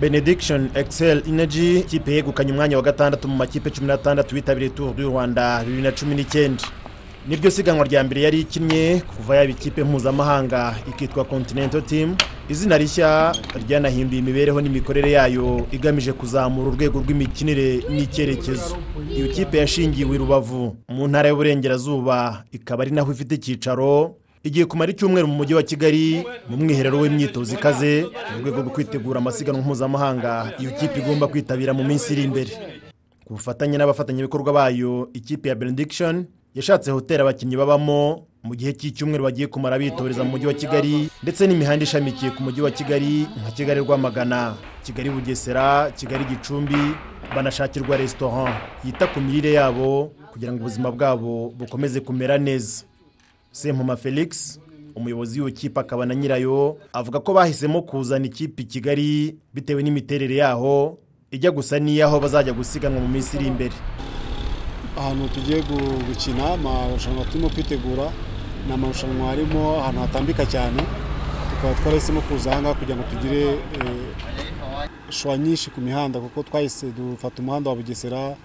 Benediction Excel Energy, ikipe yegukanye umwanya wa gatandatu mu makipe 16 yitabiriye Tour du Rwanda 2019. Niryo siganwa rya mbere yari ikinnye kuva yaba ikipe mpuzamahanga ikitwa Continental Team, izina rishya ryanahinduye imibereho n'imikorere yayo igamije kuzamura urwego rw'imikinire n'icyerekezo. Iyo kipe yashingiwe i Rubavu mu ntara y'Uburengerazuba, ikaba ari naho ifite icyicaro. Igiye kumara icyumweru mu mujyi wa Kigali mu mwiherero w'imyitozo ikaze mu rwego rwo kwitegura amasiganwa mpuzamahanga iyo kipe igomba kwitabira mu minsi iri imbere. Ku bufatanye n'abafatanyabikorwa bayo, ikipe ya Benediction yashatse hoteli abakinnyi babamo mu gihe cy'icyumweru bagiye kumara bitoreza mu mujyi wa Kigali, ndetse n'imihanda ishamikiye ku mujyi wa Kigali nka Kigali Rwamagana, Kigali Bugesera, Kigali Gicumbi. Banashakirwa restaurant yita ku mirire yabo kugira ngo ubuzima bwabo bukomeze kumera neza. Sempoma Felix, umuyobozi w'ikipe akaba na nyirayo, avuga ko bahisemo kuzana ikipe i Kigali bitewe n'imiterere yaho ijya gusa n'iyaho bazajya gusiganwa mu minsi iri imbere. Ahantu tugiye gukina amarushanwa turimo kwitegura ni amarushanwa harimo ahantu hatambika cyane, tukaba twarahisemo kuza aha ngaha kugira ngo tugire choix nyinshi ku mihanda, kuko twahise dufata umuhanda wa Bugesera,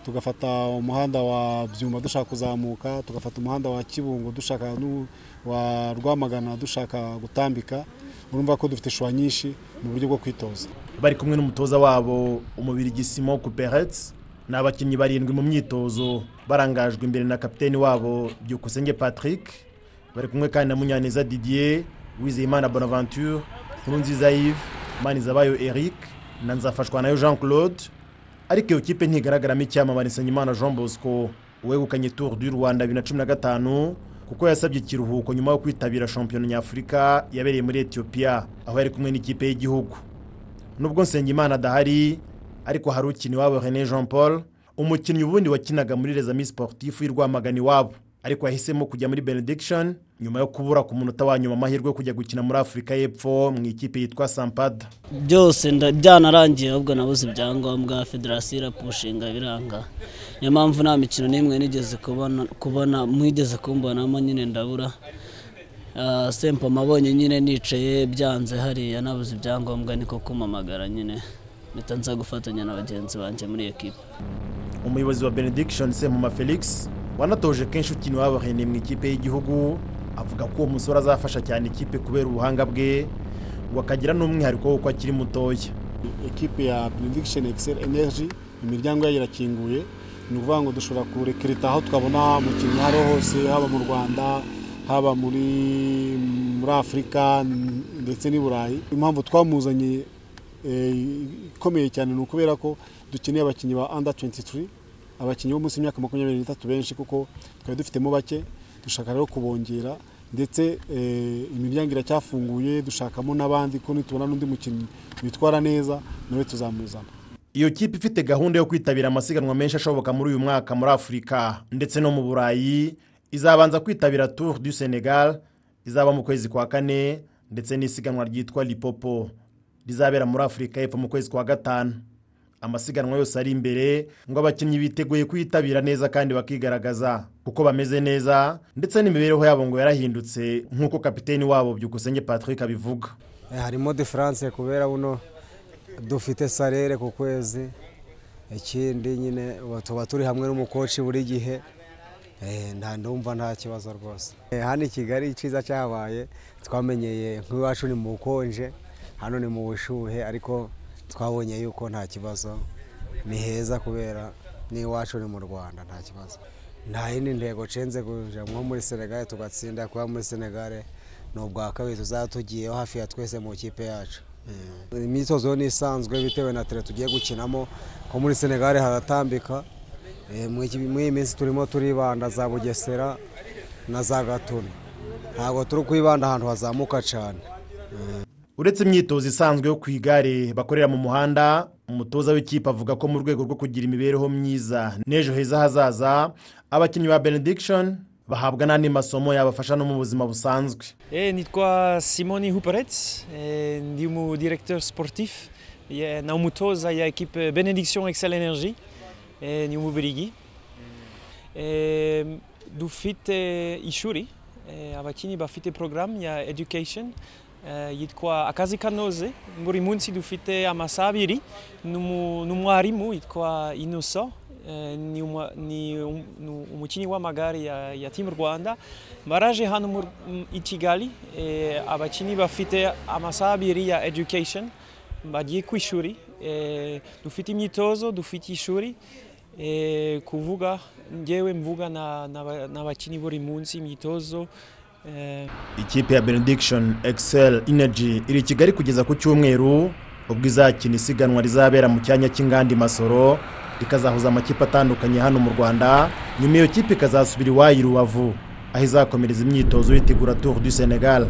tugafata umuhanda wa Byumba dushaka kuzamuka, tugafata umuhanda wa Kibungo dushaka wa Rwamagana dushaka gutambika. Urumva ko dufite choix nyinshi mu buryo bwo kwitoza. Bari kumwe n'umutoza wabo Umubirigi Simon Couperets, ni abakinnyi 7 mu myitozo barangajwe imbere na kapiteni wabo Byukusenge Patrick. Bari kumwe kandi na Munyaneza Didier, Uwizeyimana Bonaventure, Nkurunziza Yves, Manizabayo Eric na Nzafashwanayo Jean Claude. Ariko iyo kipe ntigaragaramo icyamamare Nsengimana Jean Bosco wegukanye Tour du Rwanda 2015, kuko yasabye ikiruhuko nyuma yo kwitabira shampiyona nyafurika yabereye muri Ethiopia aho yari kumwe n'ikipe y'igihugu. Nubwo Nsengimana adahari, ariko hari ukina iwabo René Jean Paul, umukinnyi ubundi wakinaga muri Les Amis Sportifs y'i Rwamagana iwabo, ariko yahisemo kujya muri Benediction nyuma yo kubura ku munota wa nyuma amahirwe yo kujya gukina muri Afurika y'Epfo mu ikipe yitwa Sampada. Byose byanarangiye, ahubwo nabuze ibyangombwa, federasiyo irapushinga biranga. Niyo mpamvu nta mikino n'imwe nigeze kubona mwigeze kumbonamo nyine ndabura. Sempoma abonye nyine nicaye byanze hariya nabuze ibyangombwa, niko kumamagara nyine mpita nza gufatanya na bagenzi banjye muri ekipe. Umuyobozi wa Benediction Sempoma Felix, wanatoje kenshi ukina iwabo René mu ikipe y'igihugu, avuga ko uwo musore azafasha cyane ikipe kubera ubuhanga bwe, ngo akagira n'umwihariko w'uko akiri mutoya. Ekipe ya Benediction Excel Energy imiryango yayo irakinguye, ni ukuvuga ngo dushobora kurekereta aho twabona umukinnyi aho ariho hose, haba mu Rwanda, haba muri Afurika ndetse n'i Burayi. Impamvu twamuzanye ikomeye cyane ni ukubera ko dukeneye abakinnyi ba under 23, abakinnyi bo munsi y'imyaka 23 benshi, kuko twari dufitemo bake, dushaka rero kubongera, ndetse imiryango iracyafunguye, dushakamo n'abandi ko nitubona n'undi mukinnyi witwara neza nawe tuzamuzana. Iyo kipe ifite gahunda yo kwitabira amasiganwa menshi ashoboka muri uyu mwaka muri Afurika ndetse no mu Burayi. Izabanza kwitabira Tour du Senegal izaba mu kwezi kwa 4, ndetse n'isiganwa ryitwa Lipopo rizabera muri Afurika y'Epfo mu kwezi kwa 5. Amasiganwa yose ari imbere ngo abakinnyi biteguye kwitabira neza kandi bakigaragaza kuko bameze neza, ndetse n'imibereho yabo ngo yarahindutse nk'uko kapiteni wabo Byukusenge Patrick abivuga. Harimo difference kubera buno dufite salaire ku kwezi, ikindi nyine tuba turi hamwe n'umukoci buri gihe, nta ndumva nta kibazo rwose. Hano i Kigali icyiza cyabaye twamenyeye nk'iwacu ni mu bukonje, hano ni mu bushuhe, ariko twabonye yuko nta kibazo, ni heza kubera n'iwacu ni mu Rwanda nta kibazo. Nta yindi ntego cenze kuja nko muri Senegal tugatsinda, kuba muri Senegal ni ubwa kabiri tuzaba tugiyeho hafi ya twese mu kipe yacu. Imyitozo ni isanzwe bitewe na tere tugiye gukinamo, ko muri Senegal haratambika. Muri iyi minsi turimo turibanda za Bugesera na za Gatuna, ntabwo turi kwibanda ahantu hazamuka cyane. Uretse imyitozo isanzwe yo ku igare bakorera mu muhanda, umutoza w'ikipe avuga ko mu rwego rwo kugira imibereho myiza n'ejo heza hazaza, abakinnyi ba Benediction bahabwa n'andi masomo yabafasha no mu buzima busanzwe. Nitwa Simoni Huperets, ndi umu directeur sportif na umutoza ya equipe Benediction Excel Energy, ni Umubirigi. Dufite ishuri, abakinnyi bafite programme ya education. Yitwa Akazi Kanoze. Buri munsi dufite amasaha 2 n'umwarimu yitwa Innocent, ni umukinnyi w'amagare ya Team Rwanda. Baraje hano i Kigali, abakinnyi bafite amasaha 2 ya education, bagiye ku ishuri. Dufite imyitozo, dufite ishuri. Kuvuga ngewe mvuga n'abakinnyi buri munsi imyitozo. Ikipe ya Benediction Excel Energy iri Kigali kugeza ku cyumweru, ubwo izakina isiganwa rizabera mu cyanya cy'inganda Masoro, rikazahuza amakipe atandukanye hano mu Rwanda. Nyuma iyo kipe ikazasubira iwayo i Rubavu, aho izakomereza imyitozo yitegura Tour du Senegal.